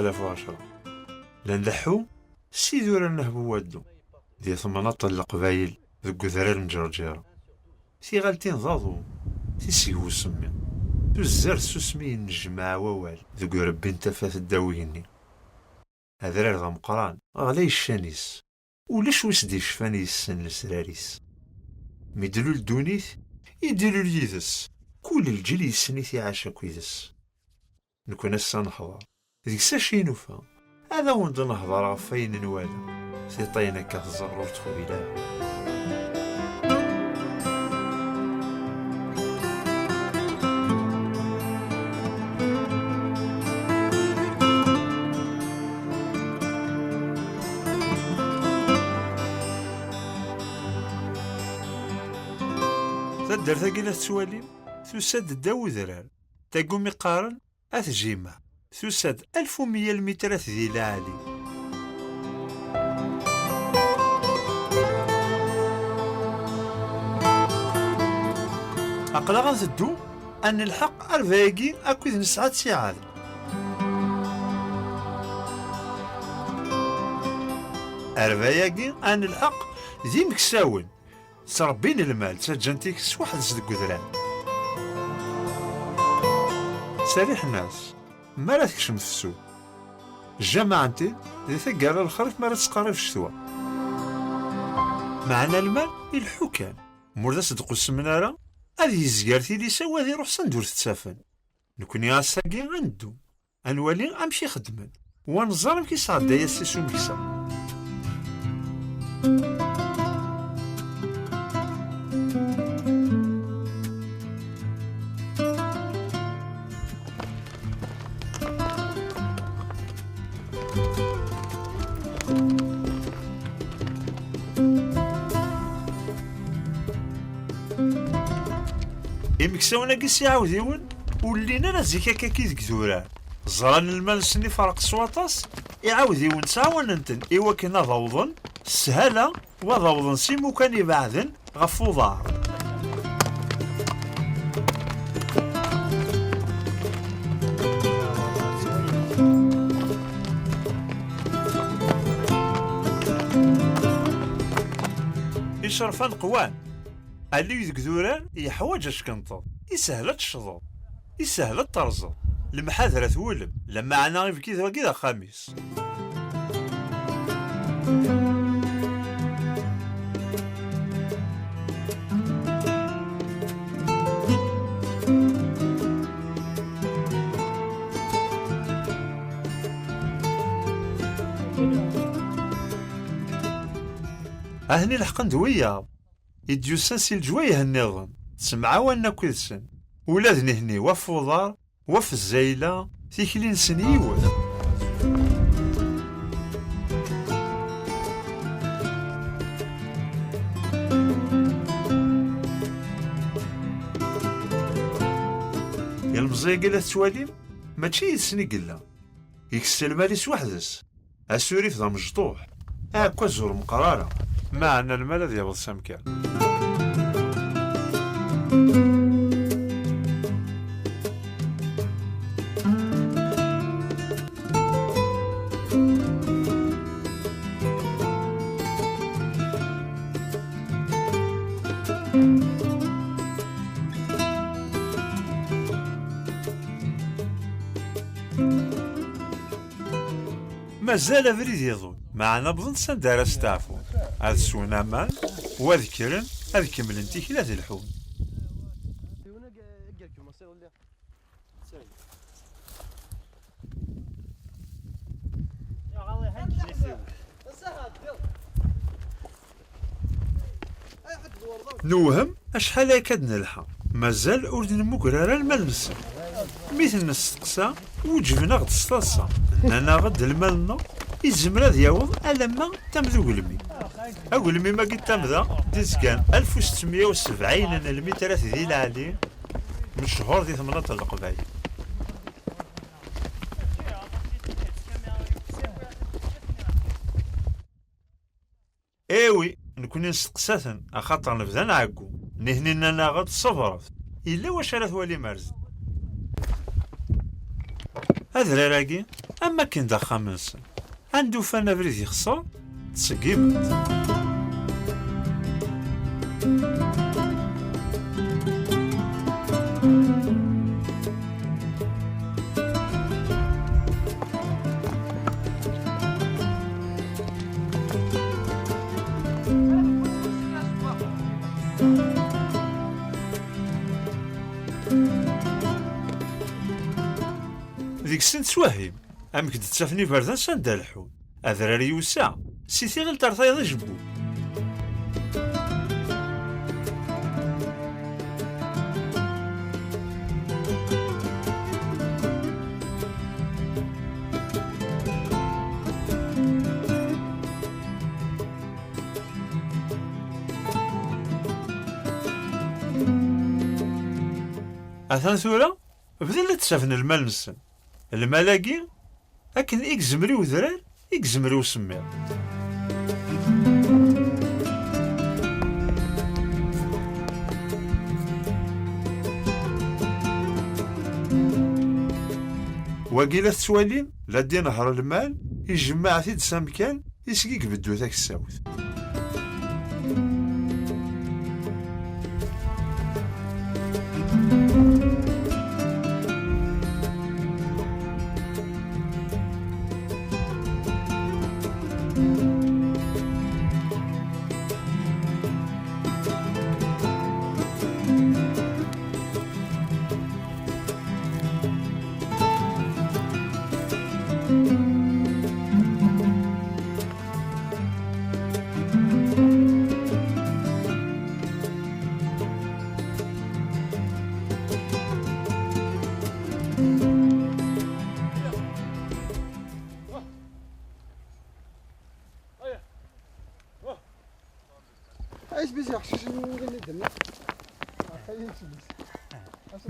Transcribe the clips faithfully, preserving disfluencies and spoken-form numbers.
alaf u ɛecṛa. La nleḥḥu s idurar n Hbu Waddu, di temnaḍt n Leqbayel deg udrar n Ǧerǧira. Tiɣaltin d aḍu, tiseg n usemmiḍ, tuzzer tsusmi yennejmaɛ wawal deg urebbi n tafat ddaw igenni. Adrar d ameqqran, ɣlay ccan-is. Ulac wi s-d-yecfan yessen lesrar-is. Mi d-tlul ddunit, i d-ilul yid-s. Kul lǧil yessen-it, iɛac akk yid-s. Nekni ass-a neḥḍer. Deg-s acu i nufa? Ad awen-d-nehḍer ɣef wayen nwala. Tiṭ-ayen akka teẓẓar ur teqbil ara. Taddart-agi la tettwalim, tusa-d ddaw udrar. Tagumi qqaren At Jima, tusa-d alef u meyya lmitrat di lɛali. Aql-aɣ ad nteddu, ad nelḥeq arba-agi akked nesɛa ttiɛad. Arba-agi ad nelḥeq d imeksawen. Ttrebbin lmal, ttaǧǧan-t-id s weḥd-s deg udrar. Ttserriḥen-as, mi ara tekcem tefsut. Jjamaɛen-t-id di taggara n lexrif mi ara tettqerrib ccetwa. Meɛna lmal ileḥḥu kan, ma ur d as-d-qusmen ara, ad yezger tilisa u ad iruḥ s anda ur t-ttafen. Nekni ass-agi ad neddu. Ad nwali amek i xeddmen, u ad nẓer amek i sɛedday ass-is umeksa. Imeksawen-agi s iɛawdiwen ur llin ara zik akkaki deg durar. Ẓran lmal-nsen iferq s waṭas, iɛawdiwen ttɛawanen-ten i wakken ad awḍen s sshala u ad awḍen s imukan ibeɛden ɣef uḍar. Icerfan qwan. Allig deg durar yeḥwaǧ ackenṭeḍ, isehel ad tecḍeḍ, isehel ad terẓeḍ, lemḥadra twulem, lameɛna ibki d wagi d axxam-is. Ahni leḥqen d wiyaḍ i d-yusan si leǧwayeh nniḍen, ttemɛawanen akk yid-sen. Ula d nihni, wa f uḍar, wa f zzayla, tikli-nsen yiwet. Ilmeẓi-agi la tettwalim, mačči yid-sen i yella. Yekkes lmal-is weḥd-s. Asurif d amecṭuḥ. Aɛekkaz ur meqqer ara. Meɛna lmal ad yaweḍ s amkan. Mazal abrid iḍul, meɛna wwḍen s anda ara steɛfun, ad swen aman, u ad kkren, ad kemmlen tikli ad lḥun. Newhem acḥal akka d-nelḥa, mazal ur d-nemmuger ara lmal-nsen. Mi ten-nesteqsa, weǧben-aɣ-d s taḍsa. Nnan-aɣ-d lmal-nneɣ izmer ad yaweḍ alamma d tamda ugelmim. Agelmim-agi d tamda d-izgan alef u settemya u sebɛin n lmitrat di leɛli, mechuṛ di temnaḍt n Leqbayel. Ewi, nekni nesteqsa-ten, axaṭer nebda nɛeggu. Nihni nnan-aɣ-d ṣebret, yella wacu ara twalim ar zdat. Adrar-agi am wakken d axxam-nsen. Anda ufan abrid yexṣer, ttṣeggimen-t. Deg-sen ttwehhim amek d-ttafen iberdan s anda leḥḥun. Adrar yusa, si tiɣilt ar tayeḍ ijebbu. Atan tura, bdan la d-ttafen lmal-nsen. Lmal-agi, akken i yezmer i udrar, i yezmer i usemmiḍ. Wagi la tettwalim, la d-inehher lmal, ijemmeɛ-t-id s amkan, iseg i ibeddu taksawt.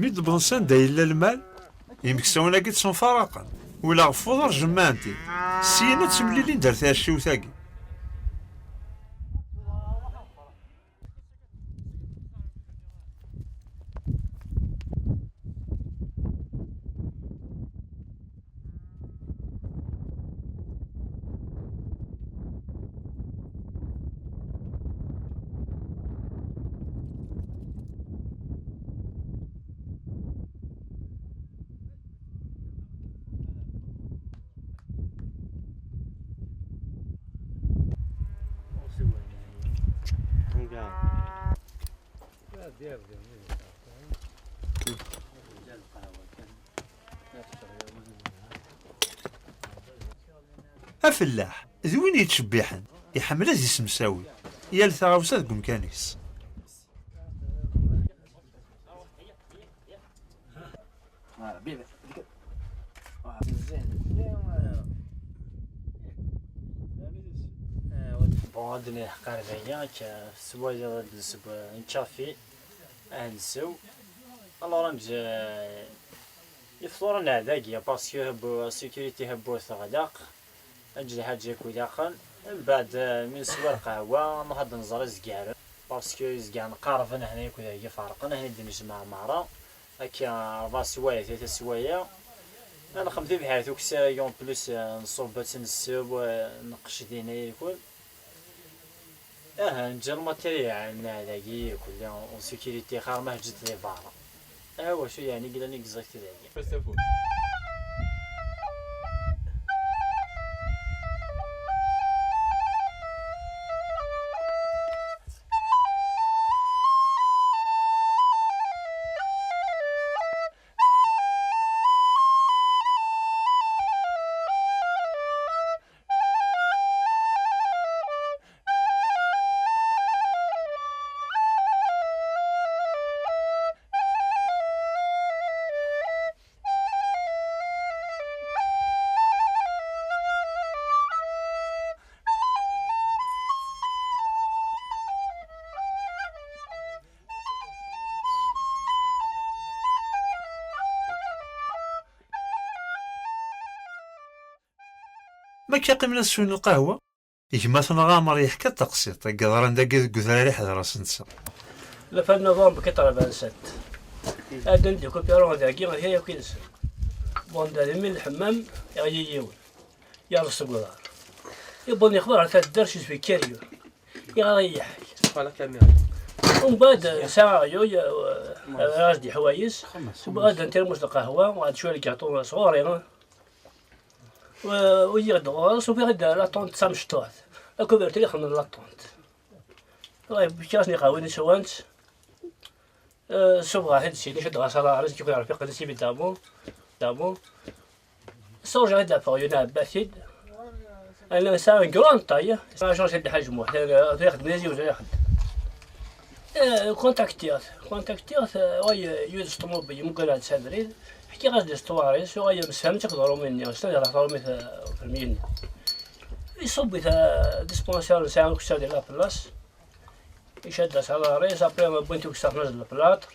Mi d-wwḍen s anda yella lmal, imeksawen-agi ttemfaraqen, ula ɣef uḍar jemmɛen-t-id. Syin ad ttemlilin-d ar tɛecciwt-agi. Afellaḥ d win yettcebbiḥen, iḥemmel ad yessemsawi yal taɣawsa deg umkan-is. Bon, ad nilḥeq ar dagi, akka s wayeḍ ad d-nseww, nečča fi, ad nsew. Alors, ad nj-, ifḍuren ar dagi, parce que hebbu, sécurité hebbu teɣleq. Ad nǧǧ lḥaǧa akk ilaqen. Mbeɛd, eh, mi neswa lqahwa, nruḥ ad nẓer izgaren. Parce que izgaren qerben hna akk dagi ferqen, hna i d-nejmeɛ merra. Akka, rebɛa swayeɛ, tlata swayeɛ. Ad nexdem tibḥirt ukessar-agi, en plus, eh, nṣubb ad tt-nsew, eh, nqecc dinna irkul. Aha, nǧǧa lmatirya n dagi irkul, en sécurité, xir ma ǧǧet di berra. Aha, wacu yeɛni i yellan exact dagi? Ma akka qqimen ad swen lqahwa, gma-tneɣ Ɛmer yeḥka-d taqsiṭ i yeḍran dagi deg udrar iḥder ass netta. Le vingt novembre quatre-vingt-sept. Ad d-ndukel Piron dagi, ihi akk yid-sen. Bon, d almi n lḥemmam, iɣli yiwen. Yerreẓ seg uḍar. Iwweḍ yexḍa ɣer taddart, je suis curieux. Iɣer-iyi lḥal. Voilà, caméra. Umbeɛd, sɛiɣ aɣyul, eh, rriɣ-as-d leḥwayeǧ. Umbeɛd, ntirmus n lqahwa, uɣeɣ-d cwiya n lgaṭu sɣur-i. U-, uyiɣ-d ɣur-s, ufiɣ-d la tente d tamecṭuḥt. Akubertri ixedmen la tente. Fkiɣ-asen iqehwiyen swan-tt. Eh, ssufɣeɣ-t-id syin, iceddeɣ-as aḍar-is, kif iɛref iqqen-as évidemment. Évidemment. Ssawjeɣ-id ɣef uɣyul, ɛebbaɣ-t-id. Ala, yesɛa une grande taille. Yesɛa chance d Lḥaǧ Muḥ. Tura ixeddem d aziwez ara ixeddem. Eh, contactiɣ-t. Contactiɣ-t, eh, wa ye-, yud s ṭumubil, yemmuger-aɣ-d s abrid. Ḥkiɣ-as-d l'histoire-is, wa yemsefham-itt akked Ṛumi-nni. Ssnen ad ṛumi-t, eh, Ṛumi-nni. Iṣubb-it, eh, dispensaire, nesɛa ukessar di la place. Icad-as aḍar-is, après wwin-t ukessar, naz le plâtre.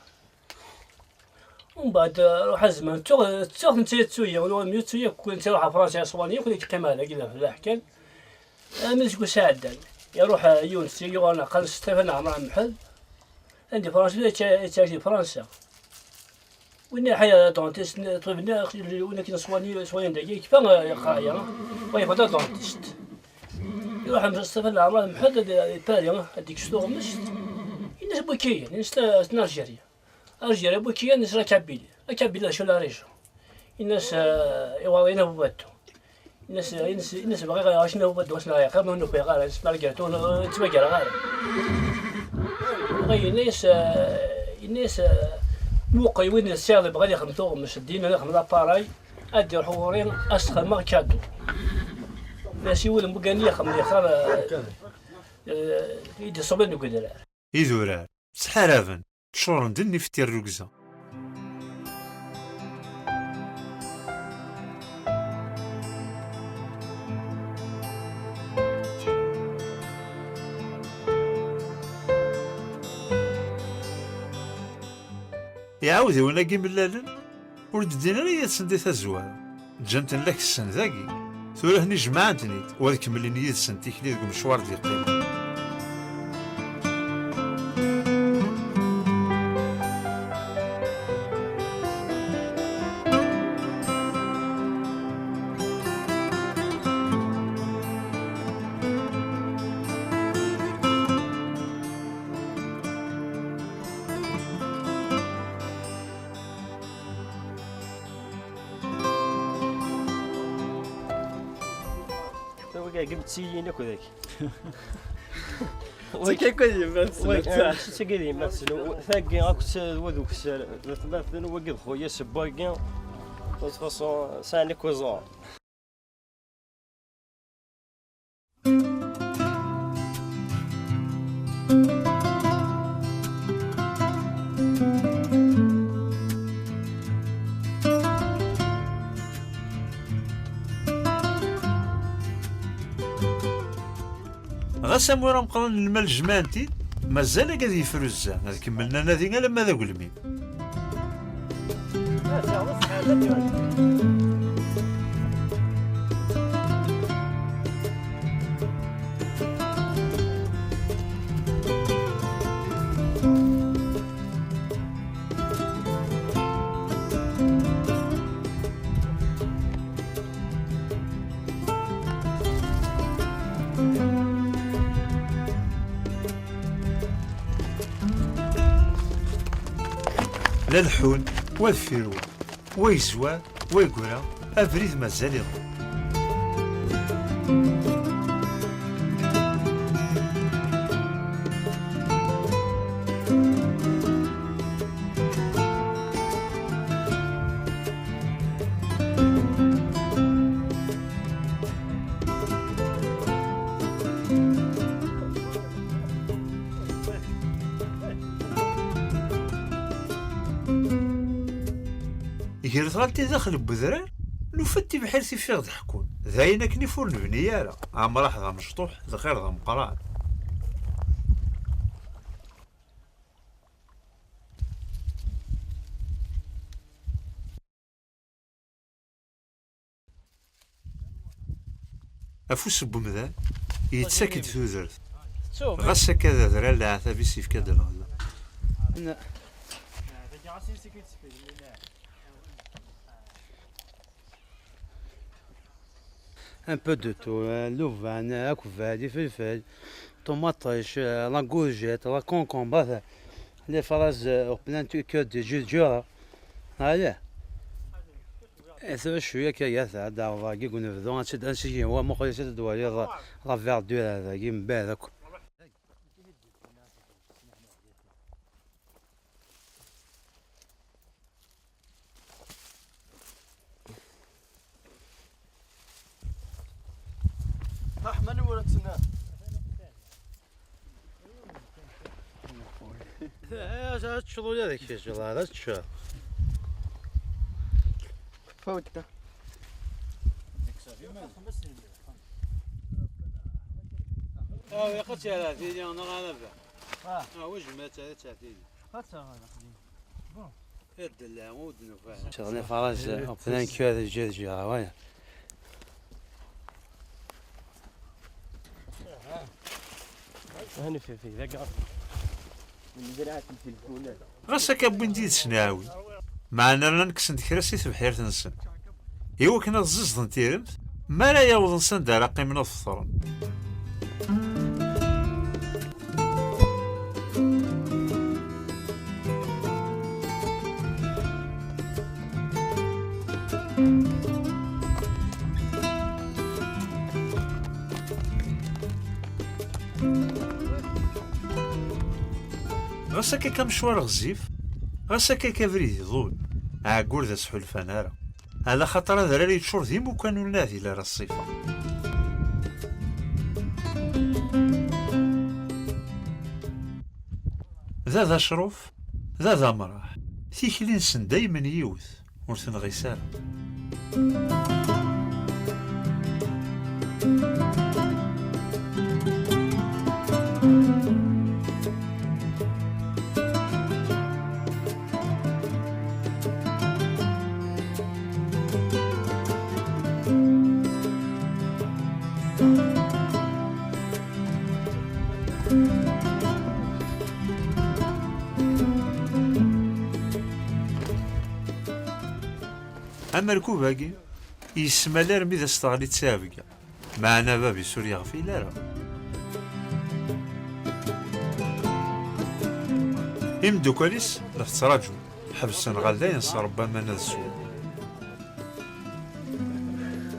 Umbeɛd, eh, ruḥ azman, ttuɣ, ttuɣ netta yettu-yi, ur mi yettu-yi, kul netta iruḥ ɣer Fransa, iṣwan-iyi, kul yeqqim ar dagi, d afellaḥ kan. Armi d aseggas iɛeddan, iruḥ, eh, yiwen seg yuɣal aqal Sṭifan Ɛmer Mḥed, anda di Fransa, yettɛic di Fransa. Winna iḥaya d adentist, ṭṭbib-nni, win akken ṣwani, ṣwayen dagi, yekfa, eh, yeqqar-iyi, wa yebɣa d adentist. Iruḥ am Sṭifan Ɛmer Mḥed ad, ad Paris, ad d-ikkes tuɣmest. Ini-as: "Wiki-yin?" Ini-as: "N Algérie." Algérie, wiki-yin? Ini-as: "La Kabylie." La Kabylie, d acu la région? Ini-as, eh, iwaḍ-in a Bubaddu. Ini-as, ini-as, ini-as bɣiɣ ad aɣ-acen a Bubaddu, ass n lɛiqab, ur nufiɣ ara, ass malgré tout, ur ttmagareɣ ara. Dɣa ini-as, eh, ini-as, eh, muqel win d sɛiɣ bɣiɣ ad ixdem tuɣmest, ddin ad ixdem l'appareil, ad d-iruḥ ɣur-i, ad s-xedmeɣ cadeau. Ini-as i wudem n wigani ixdem lixir, eh, eh, i d-iṣuben deg udrar. Idurar ttḥaraben, ččuren d nnif n tirrugza. Iɛawdiwen-agi mlalen, ur d-ddin ara yid-sen di tazwara. Ǧǧan-ten la kessen dagi. Tura atni jemɛen-ten-id, u ad kemmlen yid-sen tikli deg umecwar d-yeqqimen. Wagi mttiyin akk dagi. Wagi akk d yemma-tsen. Wagi d yemma-tsen. Tagi akk d wad ukessar. D atmaten, wagi d xuya-s n wagi. De toute façon, sɛan akk iẓuren. Ɣas amur ameqqran n lmal jemɛen-t-id, mazal agad yefruzza, ad kemmlen anadi alamma d agelmim. La leḥḥun, wa deffir wa, wa yezwar, wa yegra, abrid mazal iḍul. Gar tɣaltin daxel n wedrar, nufa-d tibḥirt ifiɣ d-ḥekkun. D ayen akken if ur nebni ara. Amraḥ d amecṭuḥ, d lxir d ameqqran. Afus n wemdan yettak-d tudert. Ɣas akka d adrar leɛtab-is yefka-d lɣella. Un peu de tout, euh, luvan, akbal, ifelfel, ṭumaṭic, euh, la courgette, la concombre, ata les fraises, euh, au plein cœur de Jura. Allez. Et c'est cwiya akka, ad d-aɣeɣ dagi deg unebdu, ad tt-id-, ad tt-id-, wa muqel-itt ad d-twaliḍ la verdure dagi mebɛid akk. Ṛeḥma n wura ttna. Ad teččeḍ ula d kečč, ad teččeḍ. Fawt. Ah, ilaq ad tt-yerr tili, neɣ ala ba? Ah. Ah, wejma ad tt-, ad tt-terr tili. Ad tt-terr, ad tt-terr. Bon. Ad d-, la, ur d-nufa. Ttɣenni faras, eh, en plein cœur de Ǧerǧer, ouais. Ɣas akka wwin-d yid-sen aɛwin, meɛna rnan kksen-d kra si tebḥirt-nsen, i wakken ad ẓẓiẓden tiremt, mi ara yawḍen s anda ara qqimen ad feṭren. Ɣas akka amecwar ɣezzif, ɣas akka abrid iḍul, aɛeggur d as-ḥulfan ara. Ala xaṭer adrar yeččur d imukan ur neɛdil ara ṣṣifa. Da d acruf, da d amraḥ. Tikli-nsen daymen yiwet, ur tenɣis ara. Amerkub-agi yesmal armi d as-teɣli d ttɛebga. Meɛna bab-is ur yeɣfil ara. Imeddukal-is la t-ttraǧun, ḥebsen ɣer dayen s ṛebba aman ad swen.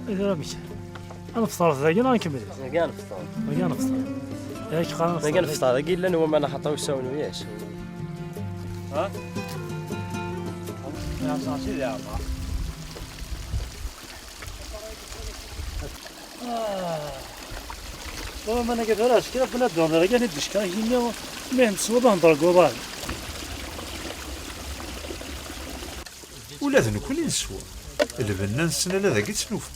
Tura amek? Ad nefṭer dagi neɣ ad nkemmel? Dagi ad nefṭer. Dagi ad nefṭer. Yak qqaren dagi ad nefṭer. Dagi llan waman axaṭer usawen uyac. Ha? Yeɛṣer Sidi Ɛmer. Ah. Ur ma nagi tura, acu kra bnadem, dagi ad d-icka, yini, mi teswiḍ ad hedreɣ deg uḍar. Ula d nekkni neswa. Lbenna-nsen ala dagi ttnufa.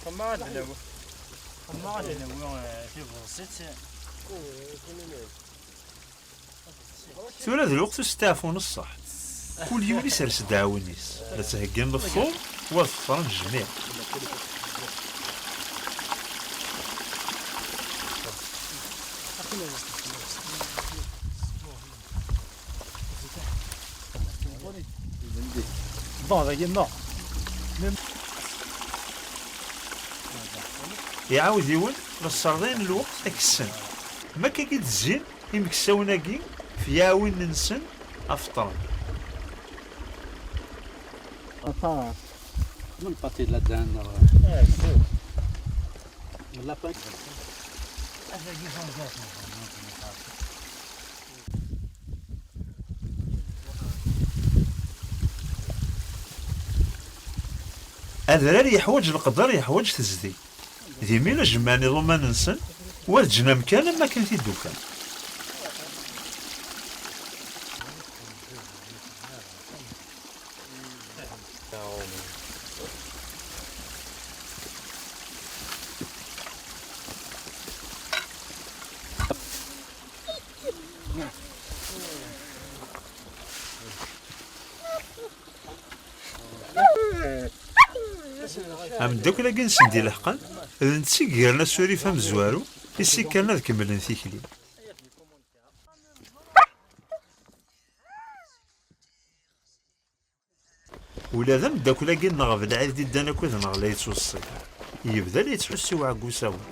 Xemma ad nawi. Xemma ad nawi, eh, tibḍesit. Tura d lweqt usteɛfu n ṣṣeḥ. Kul yiwen isers ddaɛwin-is, la ttheggin lefṭur, wa ḍefren jmiɛ. Bon, dagi, non. Iɛawdiwen la sserḍayen lweqt ad k-ssen. Ma akka i d-zzin, imeksawen-agi f yiɛwinen-nsen ad feṭṭren. Aṭas. Comme le pâté de la dinde, euh, le lapin. Adrar yeḥwaǧ leqder, yeḥwaǧ tezdeg. D imi la jemmɛen iḍumman-nsen, wa d ǧǧen amkan am wakken t-id-ukan. Ameddakel-agi-nsen d-ileḥqen, d netta i igren asurif amezwaru i s-ikkren ad kemmlen tikli. Ula d ameddakel-agi-nneɣ Belɛid d-iddan akked-neɣ la yettweṣṣi. Yebda la yettḥussu i uɛeggu s awal.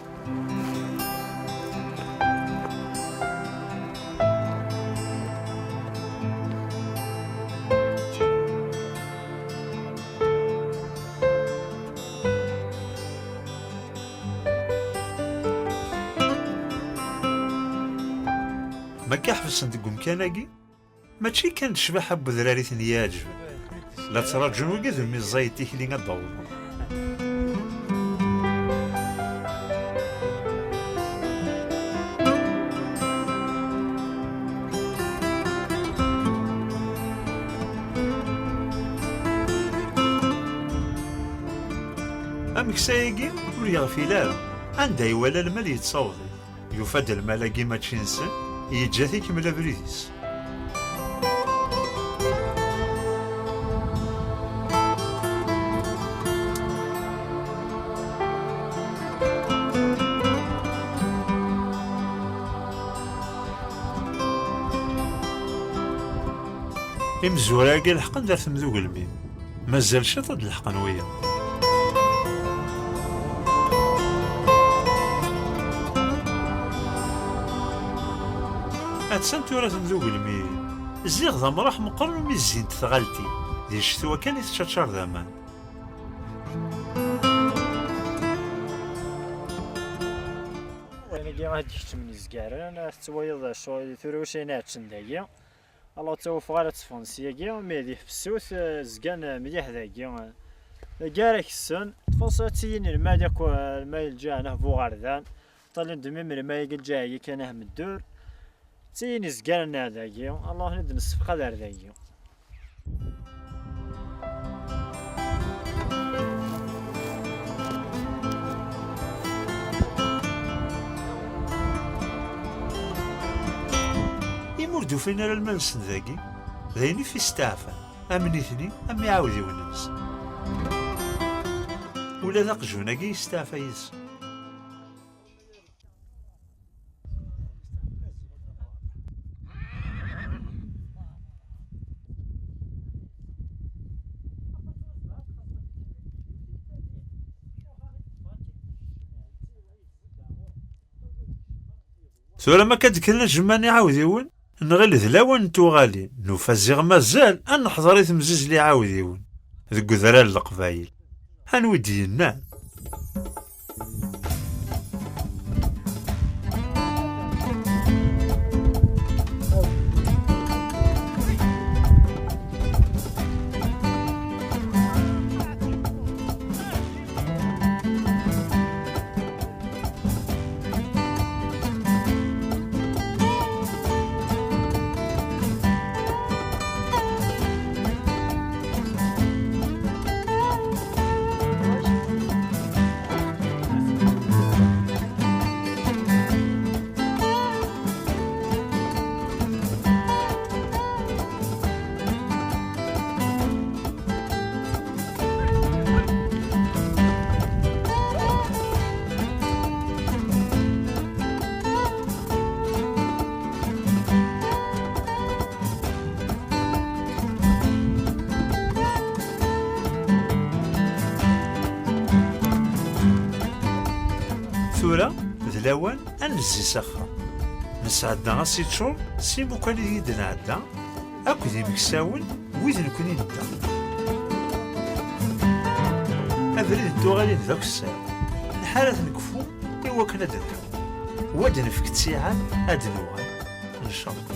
Ma akka ḥebsen deg umkan-agi, mačči kan d ccbaḥa n wedrar i ten-iɛeǧben, la ttṛaǧun wigad umi ẓẓayet tikli ad d-awḍen. Ameksa-agi ur yeɣfil ara, anda iwala lmal yettaweḍ-it. Yufa-d lmal-agi mačči nsen, yeǧǧa-t ikemmel abrid-is. Imezwura-agi leḥqen-d ar temda ugelmim. Mazal ciṭ ad d-leḥqen wiyaḍ. Attan tura temda ugelmim. Ziɣ d amraḥ meqqren umi zzint tɣaltin. Di ccetwa kan i teččaččar d aman. Wayen-agi ad d-keččmen izgaren, ad tettwaliḍ ccɣel tura wacu ayen ɛeččen dagi. Alors ttawfeɣ ara tteffɣen syagi, mi di tefsut, eh, zgan, eh, mliḥ dagi. Dagi ara kessen, tfaṣ ad tiyini lmal akk, eh, lmal lǧaɛen ah bu ɣerdan. Ṭalin d mim lmal-agi lǧaɛ-agi kan ah meddur. Tiyini zgan dagi, Allah ad nessefqad ar dagi. Imi ur d-ufin ara lmal-nsen dagi, d ayen i f-isteɛfan, am nitni, am iɛawdiwen-nsen. Ula d aqjun-agi yesteɛfa yid-sen. Tura ma akka d-kkren ad jemɛen iɛawdiwen, nɣil d lawan n tuɣalin, nufa ziɣ mazal ad neḥḍer i temzizli iɛawdiwen deg udrar n Leqbayel. Anwi d-yennan? Tura d lawan ad nezzi s axxam. Nesɛedda asiččur s imukan i d-nɛedda, akked imeksawen wid nekni nedda. Abrid n tuɣalin d akessar, nḥar ad t-nekfu i wakken ad d-nɛaw. Wa d-nefk ttiɛad ad d-nuɣal, ncallah.